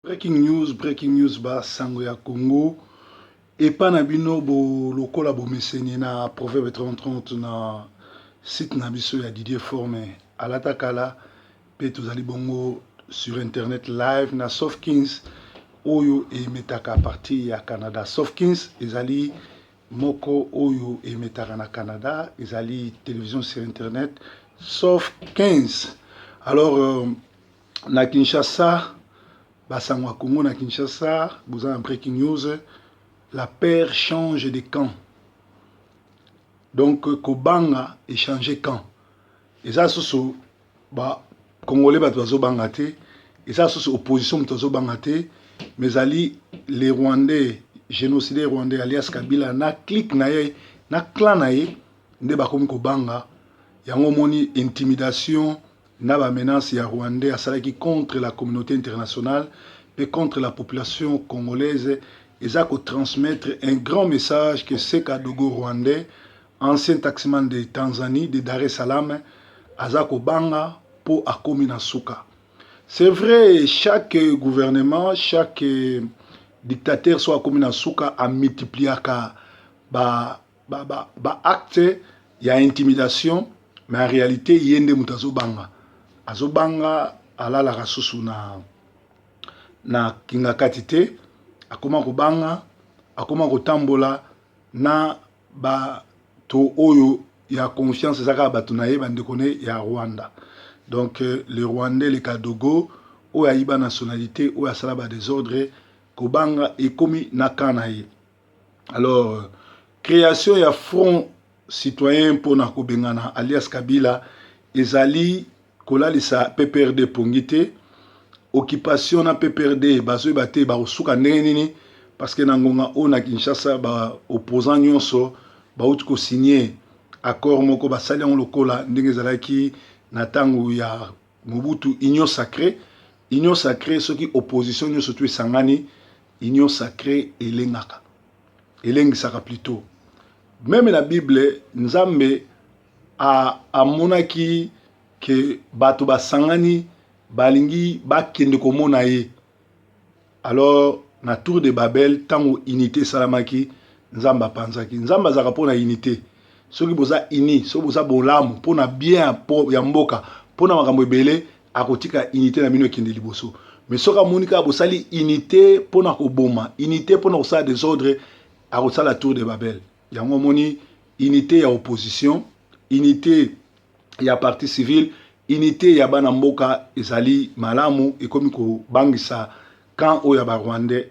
Breaking news, breaking news, ba sango ya Congo. Epa na bino bo lokola bomeseni na Proverbe 3030 na site na biso ya Didier Forme alata kala pe tozali bongo sur internet live na Soft Kings oyo emetaka partir ya Canada. Soft Kings ezali moko oyo emetaka na Canada, ezali télévision sur internet Soft 15. Alors na Kinshasa, basango ya Congo na Kinshasa, boza na breaking news, la peur change de camp. Donc kobanga echanger camp. Eza susu ba Congolais bato bazobanga te, eza susu opposition moto azobanga te, mais ezali les Rwandais, génocidaire rwandais alias Kabila na clique na ye na clan na ye nde bakomi kobanga. Yango omoni intimidation na bamenace ya Rwandais asalaki contre la communauté internationale pe contre la population congolaise, eza kotransmettre un grand message que Seka Dogo rwandais, ancien taximan de Tanzanie, de Dar es Salaam, aza kobanga po akomi na suka. C'est vrai, chaque gouvernement, chaque dictateur so akomi na suka amultipliaka ba acte ya intimidation, mais en réalité ye nde moto azobanga. Azobanga, alalaka susu na Kingakati te, akoma kobanga, akoma kotambola na bato oyo ya confiance, eza kaka bato na ye, bandeko ne ya Rwanda. Donc le Rwandais, le Kadogo oyo ayiba nationalité, oyo asala ba désordre, kobanga ekomi na camp na ye. Alors création ya front citoyen mpona kobengana alias Kabila ezali kolalisa PPRD pongi te. Occupation na PPRD bazoyeba te bakosuka ndenge nini, parce que na ngonga oyo na Kinshasa ba opposant nyonso bauti kosigner accord moko, basali yango lokola ndenge ezalaki na ntango ya Mobutu, union sacrée. Union sacrée, soki opposition nyonso tu esangani, union sacrée elengaka, elengisaka plutôt. Même na Bible, Nzambe amonaki ke bato basangani, balingi bakende komona ye. Alors na tour de Babel, ntango unité esalamaki, Nzambe apanzaki. Nzambe azalaka mpona unité. Soki boza uni, soki boza bolamu mpona bien ya mboka, mpona makambo ebele, akotika unité na bino ekende liboso. Mais soki amoni kaka bosali unité mpona koboma, unité mpona kosala désordre, akosala tour de Babel. Yango omoni unité ya opposition, unité ya parti civile, unité ya bana mboka ezali malamu. Ekomi kobangisa camp oyo ya Barwandais.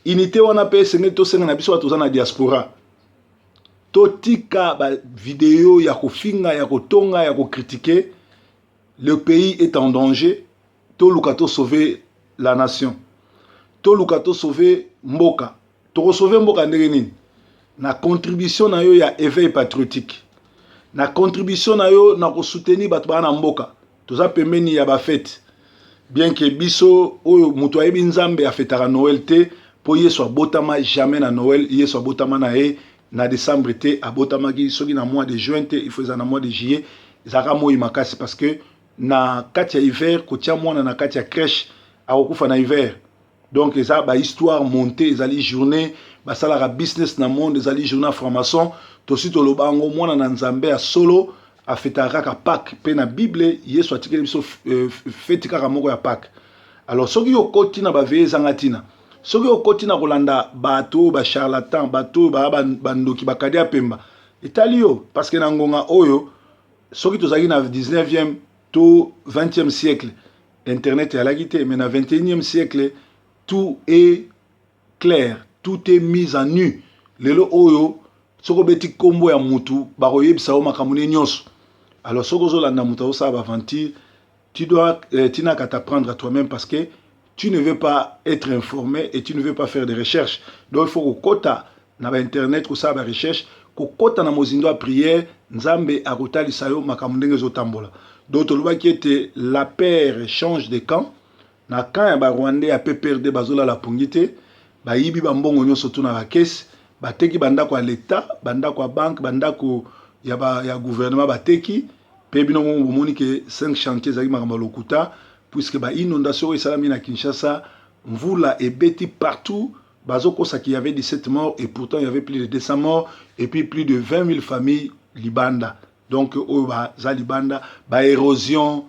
Unité wana mpe esengeli tosenga na biso bato toza na diaspora, totika bavideo ya kofinga, ya kotonga, ya kocritiquer. Le pays est en danger. Toluka tosauver la nation, toluka tosauver mboka. Tokosauver mboka ndenge nini? Na contribution na yo ya éveil patriotique, na contribution na yo na kosoutenir bato baa na mboka. Toza pembeni ya bafete, bien que biso oyo moto ayebi Nzambe afetaka Noël te, mpo Yesu abotama jamais na Noël. Yesu abotama na ye na décembre te, abotamaki soki na mois de juin te, il faut eza na mois de juillet, ezalaka moi makasi, parce que na kati ya hiver, kotia mwana na kati ya crèche, akokufa na hiver. Donc eza bahistoire montée, ezali journée basalaka business na monde, ezali journée ya franc-maçon. Tosi toloba yango, mwana na Nzambe ya solo afetaka kaka Pâques, mpe na Bible Yesu atikeli biso feti kaka moko ya Pâques. Alors soki okoti na baveye ezanga ntina, soki okoti na kolanda bato oyo bacharlatan, bato oyo baya bandoki, bakadi ya pemba, etali yo. Parce que na ngonga oyo, soki tozalaki na 19e to 20e siècle, internet eyalaki te, mais na 21e siècle, tout est clair, tout est mis en nu. Lelo oyo soki obeti nkombo ya mutu, bakoyebisa yo makambo ne nyonso. Alors soki ozolanda moto azosala baventure, tu n'as qu'à t'apprendre à toi-même, parce que tu ne veux pas être informé et tu ne veux pas faire des recherches. Donc il faut kokota na bainternet, kosala barecherche, kokota na mozindo ya prière. Nzambe akotalisa yo makambo ndenge ezotambola. Donc tolobaki ete la peur change de camp. Na camp ya Barwandais ya PPRD, bazolala pongi te. Bayibi bambongo nyonso tu na bakese, bateki bandako ya leta, bandako ya banque, bandako ya gouvernement bateki. Mpe bino moko bomoni ke 5 chantier ezalaki makambo ya lokuta, puisque bainondation oyo esalami na Kinshasa. Mvula ebeti partout. Bazokosa qu'il y avait 17 morts et pourtant il y avait plus de 200 morts et puis plus de 20 000 familles libanda. Donc oyo baza libanda, ba érosion,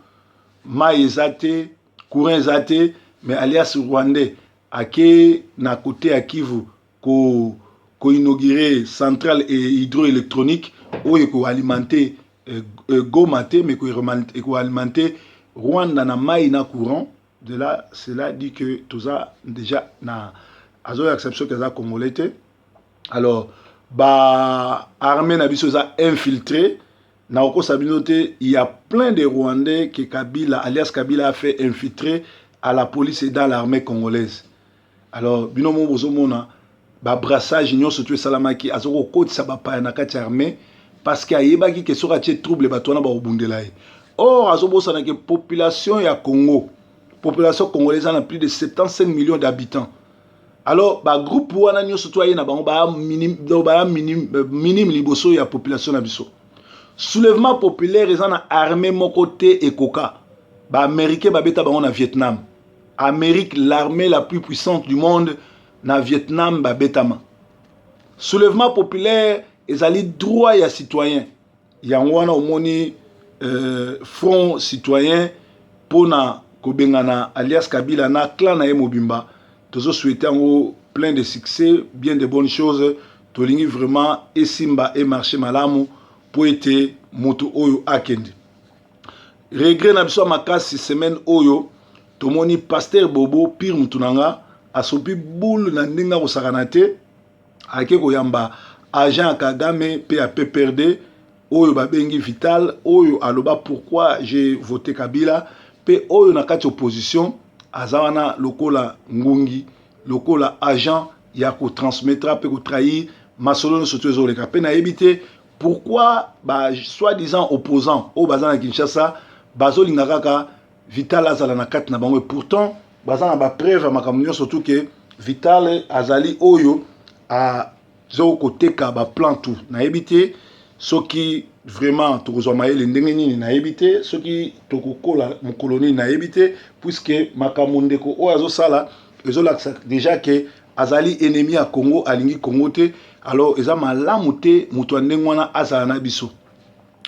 mai eza te, courant eza te. Mais alias rwandais ake na côté ya Kivu ko koinaugurer centrale et hydroélectronique oyo ekoalimenter Goma te, mais ekoalimenter Rwanda na mai na courant. De là, cela dit que toza déjà na azoyakisa biso ke aza congolais te. Alors ba armée na biso eza infiltré na kokosa bino te. Il y a plein de Rwandais que Kabila, alias Kabila, a fait infiltrer à la police et dans l'armée congolaise. Alors bino mo bozomona babrassage nyonso to esalamaki, aza kokotisa bapaya na kati ya armée parce que ayebaki ke soki atie trouble, bato wana bakobundela ye. Or azobosana ke population ya Congo, population congolaise eza na plus de 75 millions d'habitants. Alors bagroupe wana nyonso to aye na bango baya minime, baya minime liboso ya population na biso. Soulèvement populaire eza na armée moko te ekoka. Baaméricain babeta bango na Vietnam. Amérique, l'armée la plus puissante du monde, na Vietnam babetama. Soulèvement populaire ezali droit ya citoyen. Yango wana omoni front citoyen mpona kobengana alias Kabila na clan na ye mobimba. Tozosouhaiter yango plein de succès, bien de bonnes choses. Tolingi vraiment esimba, emarcher malamu mpo ete moto oyo akende. Regret na biso ya makasi, semaine oyo tomoni pasteur Bobo Pire, mutu na nga, asopi boule na ndenge akosakana te. Ake koyamba agent ya Kagame mpe ya PPRD oyo babengi Vital, oyo aloba "Pourquoi j'ai voté Kabila", mpe oyo na kati opposition aza wana lokola ngungi, lokola agent ya kotransmettre mpe kotrahir masolo nyonso to ezoleka. Mpe nayebi te pourquoi ba soi-disant opposant oyo baza na Kinshasa bazolinga kaka Vital azala na kati na bango, et pourtant baza na bapreuve ya makambo nyonso tu ke Vital azali oyo azokoteka baplan tout. Nayebi te soki vraiment tokozwa mayele ndenge nini, nayebi te soki tokokola mokolo nini, nayebi te, puisque makambo ndeko oyo azosala ezolakisa déjà ke azali ennemi ya Congo, alingi Congo te. Alors eza malamu te moto ya ndenge wana azala na biso.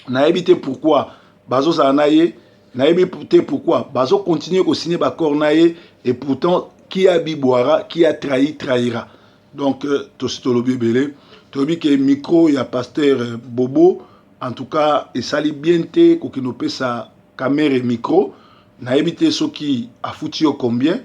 Nayebi te pourquoi bazozala na ye, nayebi te pourquoi bazocontinuer kosigner baaccord na ye, et pourtant qui a bu boira, qui a trahi trahira. Donc tosi tolobi ebele, toyebi ke micro ya pasteur Bobo, en tout cas esali bien te kokende opesa Kamerhe micro. Nayebi te soki afuti yo combien,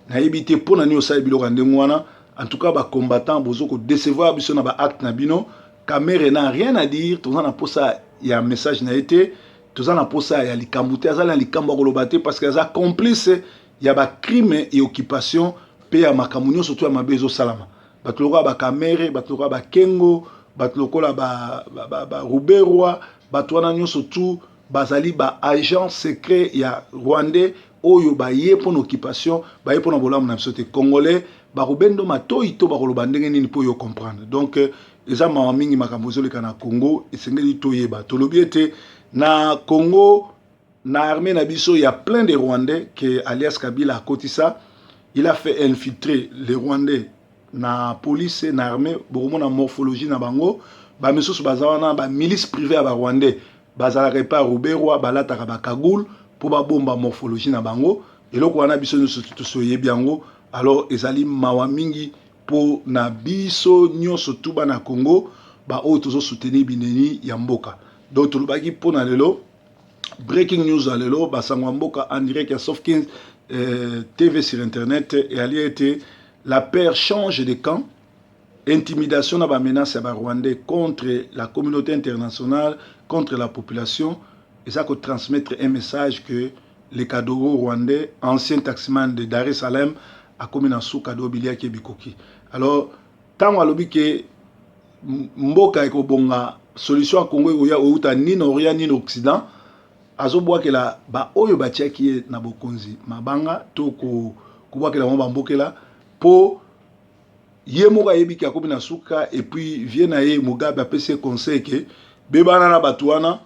nayebi te mpo na nini osali biloko ya ndenge wana. En tout cas bacombattant bozo kodécevoir biso na baacte na bino. Kamerhe n'a rien à dire. Toza na posa ya message na ye te, toza na posa ya likambo te, aza na likambo ya koloba te, parce que aza complice ya bacrime et occupation mpe ya makambo nyonso to ya mabe ezosalama. Bato lokola baKamerhe, bato lokola bakengo, bato lokola baRuberwa, bato wana nyonso tu bazali baagent secret ya rwandais oyo baye mpona occupation, baye mpona bolamu na biso te. Congolais bakobenda matoi to bakoloba ndenge nini mpo yo comprendre? Donc eza mawa mingi makambo ezoleka na Congo. Esengeli toyeba, tolobi ete na Congo, na armée na biso, ya plein de Rwandais ke alias Kabila akotisa. Il a fait infiltrer les Rwandais na police, na armée. Bokomona morphologie na bango. Bamisusu baza wana bamilice privé ya barwandais, bazalaka epai ya Ruberwa, balataka bacagoule mpo babomba morphologie na bango. Eloko wana biso nyonso tosoyebi yango. Alors ezali mawa mingi mpo na biso nyonso tu bana Congo, baoyo tozosoutenir bineni ya mboka. Donc tolobaki mpo na lelo, breaking news ya lelo, basango ya mboka en direct ya Soft 15 TV sur internet, eyali ete la peur change de camp. Intimidation na bamenace ya barwandais contre la communauté internationale, contre la population, eza kotransmettre un message que le kadogo rwandais, ancien taximan de Dar es Salaam, akomi na suka do biliaki ebikoki. Alors ntango alobi ke mboka ekobonga, solution ya Congo ekoya outa ni na orient ni na occident, azobwakela baoyo batiaki ye na bokonzi mabanga to kobwakela bango bambokela, mpo ye moko ayebi ke akomi na suka. Et puis vie na ye Mugabe apesi ye conseil ke bebana na bato wana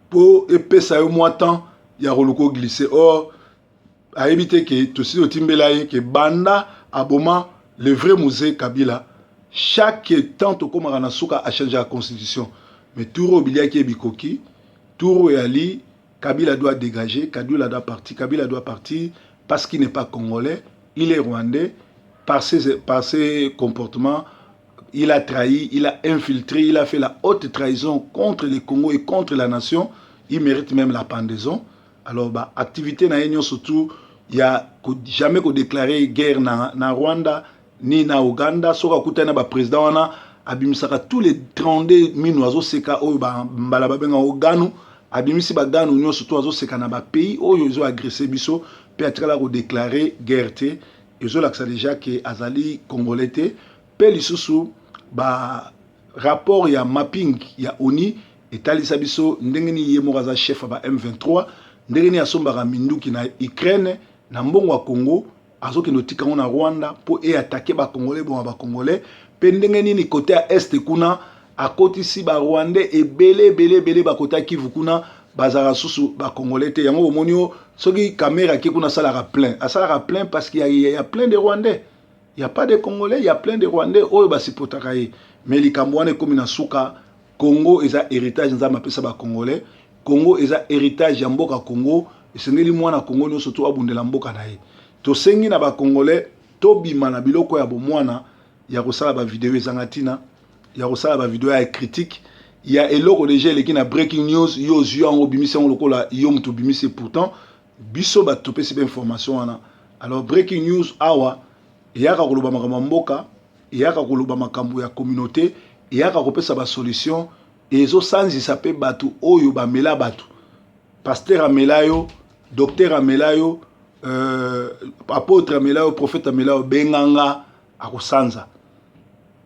mpo epesa yo mwa temps ya koluka oglisser. Or Ayebi te ke tosi totimbela ye ke banda aboma le vrai Mzee Kabila, chaque temps tokomaka na suka, achangeaka constitution. Mais tour oyo biliaki ye bikoki. Tour oyo ali, Kabila doit dégager, Kabila doit partir, Kabila doit partir parce qu'il n'est pas congolais, il est rwandais. Par ses comportements, il a trahi, il a infiltré, il a fait la haute trahison contre le Congo et contre la nation. Il mérite même la pendaison. Alors, bah, activité na ye surtout, il y a jamais ko déclarer guerre na Rwanda ni na Ouganda. Soki akutani na ba président wana, abimisaka tous les 32 mino, azoseka oyo mbala babengaka ganu, abimisi baganu nyonso to azoseka na bapays oyo ezo agresse biso, mpe atikala kodéclarer guerre te. Ezolakisa déjà ke azali congolais te. Mpe lisusu, barapport ya mapping ya ONU etalisa biso ndenge nini ye moko aza chef ya ba M23, ndenge nini asombaka minduki na Ukraine na mbongo ya Congo, azokende otika yango na Rwanda mpo eattaquer bacongolais, bonga bacongolais. Mpe ndenge nini côté ya Est kuna akotisi barwandais ebele ebele ebele, bakota ya Kivu kuna, bazalaka susu bacongolais te. Yango bomoni o soki Kamerhe ake kuna, asalaka plein, asalaka plein parce qu'il y a plein de Rwandais, il y a pas de Congolais, il y a plein de Rwandais oyo basupportaka ye. Mais likambo wana ekomi na suka. Congo eza héritage Nzambe apesa bacongolais. Congo eza héritage ya mboka Congo. Esengeli mwana Congo nyonso to abundela mboka na ye. Tosengi na bacongolais, tobima na biloko ya bomwana ya kosala bavideo ezanga ntina, ya kosala bavideo ya critique ya eloko déjà eleki na breaking news. Yo ozwi yango, obimisi yango lokola yo moto obimisi, pourtant biso bato topesi bainformation wana. Alors, breaking news awa eyaka koloba makambo ya mboka, eyaka koloba makambo ya communauté, eyaka kopesa basolution. Ezosanzisa mpe bato oyo bamela bato. Pasteur amela yo, docteur amela yo, apôtre amela yo, prophète amela yo, benganga akosanza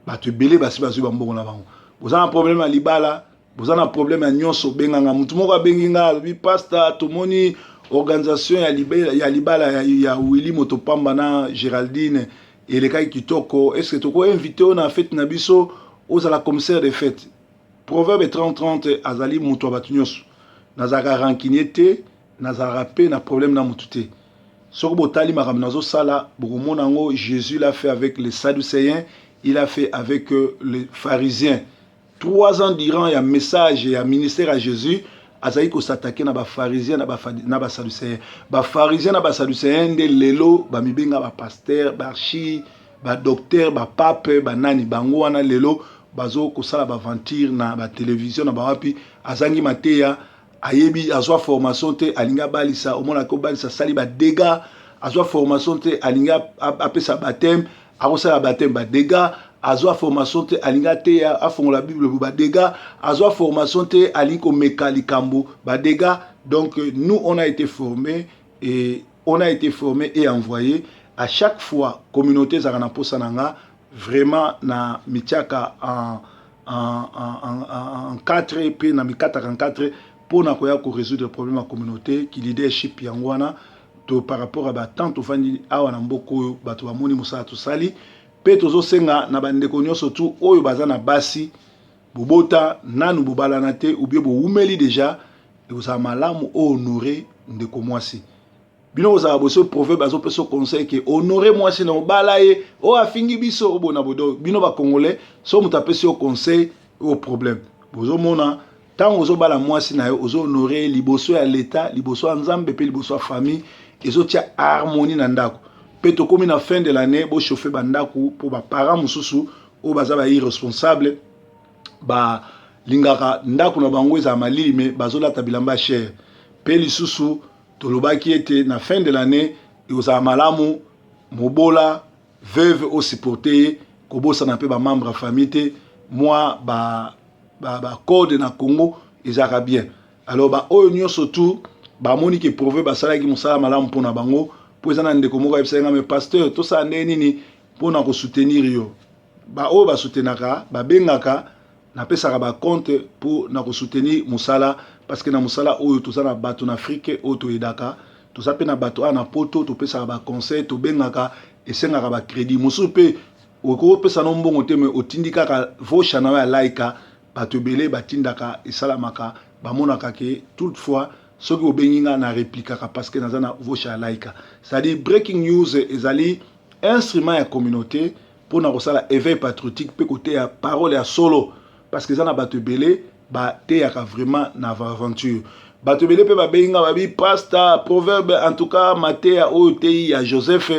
bato ebele basi bazwi bambongo na bango. Boza na problème ya libala, boza na problème ya nyonso, obenganga. Motu moko abengi nga, alobi: "Pasteur, tomoni organisation ya libala ya Willi Motopamba na Géraldine elekaki kitoko. Est ce que tokoinvite oyo na fête na biso, ozala commissaire de fête?" Proverbe 30 30 azali moto ya bato nyonso. Nazalaka rancunier te, nazalaka mpe na problème na motu te. Soki botali makambo nazosala, bokomona yango. Jésus l'a fait avec les Sadducéens, il a fait avec les pharisiens. 3 ans durant ya message ya ministère ya Jésus, azali kos'attaquer na bapharisien, na basadducéen. Bapharisien na basadducéen nde lelo bamibenga bapasteur, baarchi, badocteur, bapape, banani. Bango wana lelo bazo kosala baaventure na batelevizio na bawapi. Azangi mateya, ayebi, azwa formation te, alingi abalisa, omonaki obalisa, asali badégâts. Azwa formation te, alingi apesa baptême, akosala baptême, badégâts. Azwa formation te, alingi ateya, afongola Bible, badégâts. Azwa formation te, alingi komeka likambo, badégâts. Donc nous, on a été formé et on a été formé et envoyé. À chaque fois communauté ezalaka na mposa na nga, vraiment na mitiaka en quatre, mpe na mikataka en quatre mpona koya korésoudre problème ya communauté. Ki leadership yango wana. To par rapport à batemps tofandi awa na mboka oyo, bato bamoni mosala tosali. Mpe tozosenga na bandeko nyonso tu oyo baza na basi, bobota nanu, bobalana te ou bien bowumeli déjà, ekozala malamu ohonorer ndeko mwasi. Bino kozala boso, proverbe azopesa conseil ke honore mwasi na obala ye. Oyo afingi biso obona bodo, bino bacongolais, so moto apesi yo conseil, oyo problème. Bozomona, ntango ozobala mwasi na yo, ozohonorer liboso ya leta, liboso ya Nzambe mpe liboso ya famille. Ezotia harmonie na ndako. Mpe tokómi na fin de l'année, bochauffe bandako mpo baparent mosusu oyo baza ba irresponsable, balingaka ndako na bango ezala malili, me bazolata bilamba ya cher. Mpe lisusu, tolobaki ete na fin de l'année ekozala malamu mobola, veuve, osupporte ye. Kobosana mpe bamembre ya famille te. Mwa bacode ba na Congo ezalaka bien. Alors, baoyo nyonso tu bamoni ke proverbe basalaki mosala malamu mpona bango, mpo eza na ndeko moko ayebisaki nga: "Me pasteur, tosala ndenge nini mpona kosoutenir yo?" Baoyo basoutenaka, babengaka, napesaka bacompte mpo na kosoutenir mosala, parce que na mosala oyo toza na bato na Afrique oyo toyedaka, toza mpe na bato awa na Poto, topesaka baconseil, tobengaka, esengaka bacrédit mosusu. Mpe okopesa no mbongo te, me otindi kaka voucher na yo ya laika. Bato ebele batindaka, esalamaka, bamonaka ke toutefois Soki obengi nga, na replikaka parce que naza na voce ya laika. C'est-à-dire, Breaking News ezali instrument ya communauté mpona kosala éveil patriotique mpe koteya parole ya solo, parce que eza na bato ebele bateyaka vraiment na aventure. Bato ebele mpe babengi nga, babi: "Pasteur, proverbe, en tout cas mateya oyo tei ya Joseph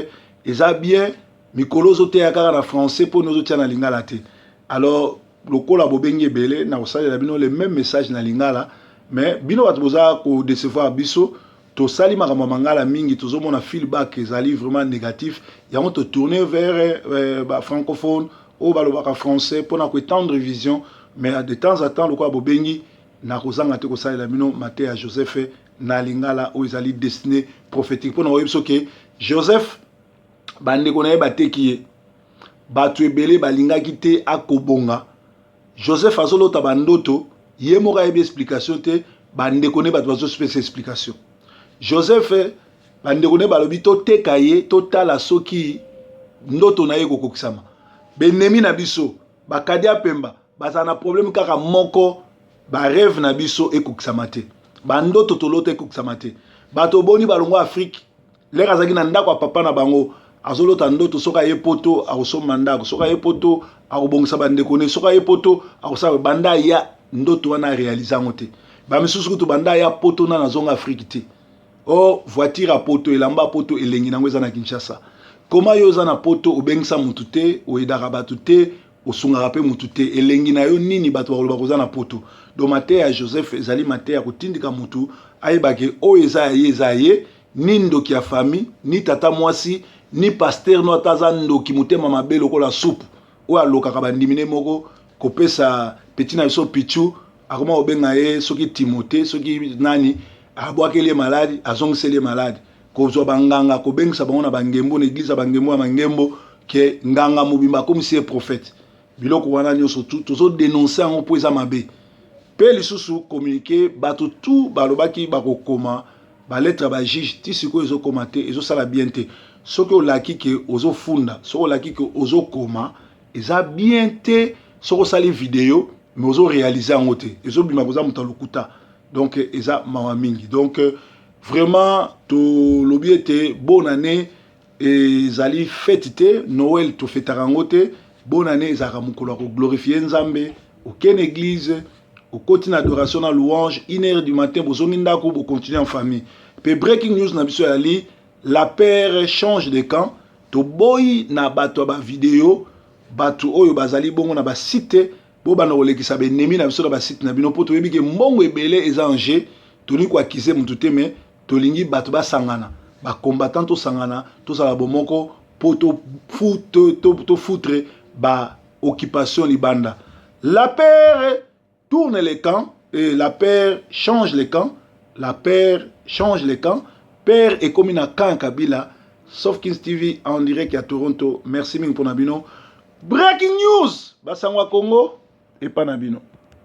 eza bien. Mikolo ozoteya kaka na français, mpona ozotia na lingala te." Alors, lokola bobengi ebele, na kosalela bino le même message na lingala. Mais bino bato boza kodecevoir biso. Tosali makambo ya mangala mingi, tozomona feedback ezali vraiment négatif. Yango totourne vers bafrancophone oyo balobaka français mpona koétendre vision. Mais de temps à temps, lokola bobengi, nakozanga te kosalela bino mateya ya Joseph na lingala oyo ezali destinée prophétique, mpona koyebi soki Joseph, bandeko na ye bateki ye, bato ebele balingaki te akobonga. Joseph azolota bandoto, ye moko ayebi explication te, bandeko ne bato bazopesa explication. Joseph, bandeko ne balobi: "Toteka ye, totala soki ndoto na ye ekokokisama." Benemi na biso, bakadi ya pemba, bazala na problème kaka moko: barêve na biso ekokisama te, bandoto tolota ekokisama te. Bato boni balongwa Afrique, lere azalaki na ndako ya papa na bango, azolota ndoto soki aye Poto akosomba ndako, soki aye Poto akobongisa bandeko ne, soki aye Poto akosala. Banda aya, ndoto wana aréaliser yango te. Bamisusu kutu, banda aya Poto, nana azonga Afrique te. Or voiture ya Poto, elamba ya Poto, elengi nango eza na Kinshasa. Koma yo oza na Poto, obengisa mutu te, oyedaka bato te, osungaka mpe mutu te, elengi na yo nini bato bakoloba koza na Poto? Donc mateya ya Joseph ezali mateya ya kotindika mutu ayebake oyo eza ya ye, eza ye. Ni ndoki ya famille, ni tata mwasi, ni pasteur no, ata aza ndoki motema mabe lokola supu oyo alokaka bandimi ne moko, kopesa petit na biso Pichu, akoma kobenga ye soki Timote, soki nani, abwakeli ye maladi, azongiseli ye maladi, kozwa banganga, kobengisa bango na bangembo, na église ya bangembo, ya mangembo, ke nganga mobimba akomisi ye prophète. Biloko wana nyonso tu tozodénoncer yango mpo eza mabe. Mpe lisusu, communiqué bato tu balobaki bakokoma balettre ya bajuge, ti sikoyo ezokoma te. Ezosala bien te. Soki olaki ke ozofunda, soki olaki ke ozokoma, eza bien te. Soki osali video mais ozoréaliser yango te, ezobima koza moto ya lokuta. Donc eza mawa mingi. Donc vraiment, tolobi ete bonne année ezali fête te. Noël tofetaka yango te. Bonne année ezalaka mokolo ya koglorifier Nzambe. Okende église, okoti na adoration, na louange, 1 heure du matin bozongi ndako, bocontinue en famille. Mpe breaking news na biso ezali: la peur change de camp. Toboyi na bato ya bavideo, bato oyo bazali bongo na basite, bobanda kolekisa baennemi na biso na basite na bino, mpo toyebi ke mbongo ebele eza en jeu. Tolingi koaccuser motu te, mais tolingi bato basangana, bacombattant tosangana, tozala bomoko mpo tofoutre baoccupation libanda. La peur tourne les camps et la peur change les camps. La peur change les camps. Peur ekomi na camp Kabila. Soft Kings TV en direct ya Toronto. Merci mingi mpona bino. Breaking news, basango ya Congo epa na bino.